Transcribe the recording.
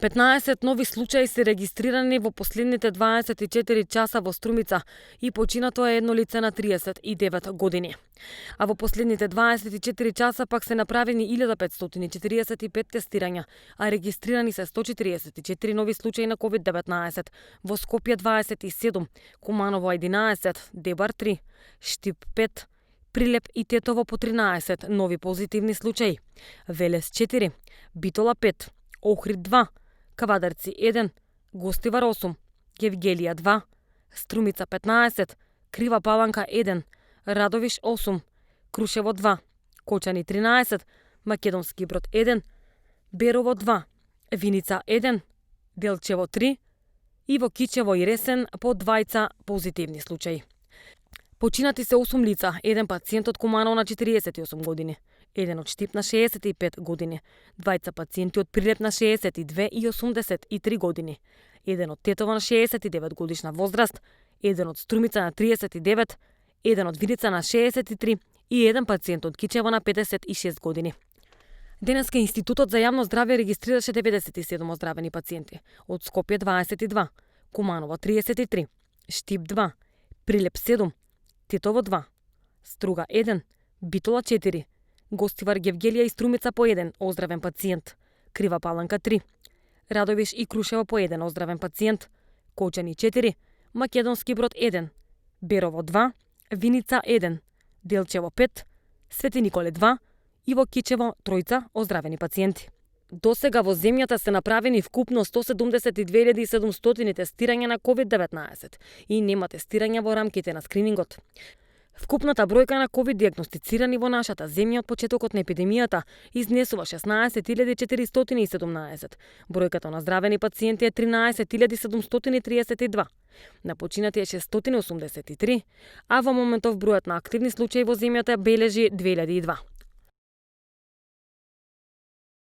15 нови случаи се регистрирани во последните 24 часа во Струмица и починато е едно лице на 39 години. А во последните 24 часа пак се направени 1545 тестирања, а регистрирани се 144 нови случаи на COVID-19. Во Скопје 27, Куманово 11, Дебар 3, Штип 5, Прилеп и Тетово по 13 нови позитивни случаи, Велес 4, Битола 5, Охрид 2, Кавадарци 1, Гостивар 8, Гевгелија 2, Струмица 15, Крива Паланка 1, Радовиш 8, Крушево 2, Кочани 13, Македонски Брод 1, Берово 2, Виница 1, Делчево 3 и во Кичево и Ресен по двајца позитивни случаи. Починати се 8 лица, еден пациент од Куманово на 48 години, еден од Штип на 65 години, двајца пациенти од Прилеп на 62 и 83 години, еден од Тетово на 69 годишна возраст, еден од Струмица на 39, еден од Виница на 63 и еден пациент од Кичево на 56 години. Денеска Институтот за јавно здравје регистрираше 97 оздравени пациенти, од Скопје 22, Куманово 33, Штип 2, Прилеп 7, Тетово 2, Струга 1, Битола 4, Гостивар, Гевгелија и Струмица по 1 оздравен пациент, Крива Паланка 3, Радовиш и Крушево по 1 оздравен пациент, Кочани 4, Македонски Брод 1, Берово 2, Виница 1, Делчево 5, Свети Николе 2 и во Кичево 3 оздравени пациенти. До сега во земјата се направени вкупно 172.700 тестирања на COVID-19 и нема тестирања во рамките на скринингот. Вкупната бројка на COVID диагностицирани во нашата земја од почетокот на епидемијата изнесува 16.417. Бројката на здравени пациенти е 13.732. На починати е 683, а во моментов бројот на активни случаи во земјата бележи 2002.